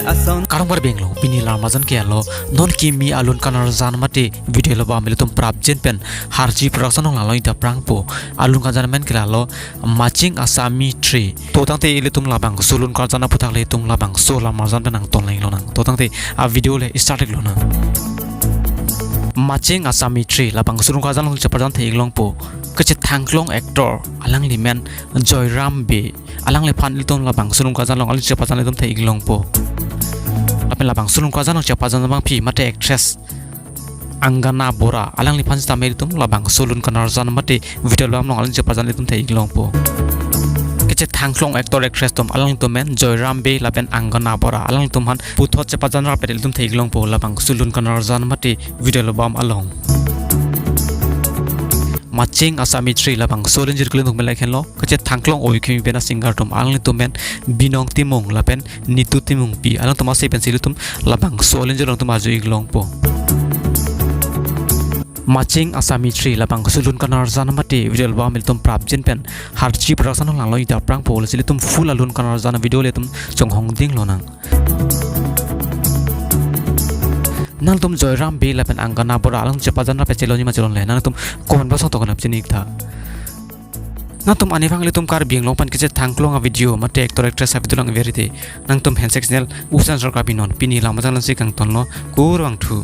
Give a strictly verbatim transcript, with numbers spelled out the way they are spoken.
Ason. Kardom kardom lo, pini alam arjan ke lo, non kimi alun kanarjan mate video along abang ilitum prapjin pen Harchi Production along langlo-ik ta prangpo. Alun kanarjan amen ke lo Maching Asami three. To tangte ilitum labangso alun kanarjan aphuthak le ilitum labangso alam arjan pen nangton lang lonang. To tangte a video le start ik lonang. Maching Asami three labangso alun kanarjan along cheparjan the-ik longpo. Kachethangklong actor, alangli men Joyram Bey. Alangliphan ilitum labangso alun kanarjan along alangli cheparjan ilitum the-ik longpo. Lapen labangso alun kanarjan along cheparjan abangpi mate actress Angana Bora, alangliphan sitame ilitum labangso alun kanarjan mate video album along alangli cheparjan ilitum the-ik longpo. Kachethangklong actor actress atum, alanglitum men Joyram Bey lapen Angana Bora, alanglitum aphan puthot cheparjan rapet ilitum the-ik longpo labangso alun kanarjan mate video album along. Maching Asami three labangso alinjir kelun atum men lake henlo, kachethangklong oi kimi bena singer atum, alanglitum men Binong Timung lapen Nitu Timungpi, alangtum ase pensi ilitum labangso alinjir along ilitum arju-ik longpo. Maching Asami three labangso alun kanarjan mate video album ilitum prapjin pen Harchi Production along langlo-ik ta prangpo, lasi ilitum full alun kanarjan video le ilitum chonghong ding lonang. Nangtum Joyram Bey lapen Angana Bora along cheparjan rapet chelongji ma chelongle, nangtum comment box along tokonap chini-ik tha. Nangtum ani vang ilitum Karbi Anglong pen kachethangklong a video mate actor actress a video lang verite, nangtum handshake signal usen sor kapinon. Pini alam arjan lasi kangtonlo, kurvangthu.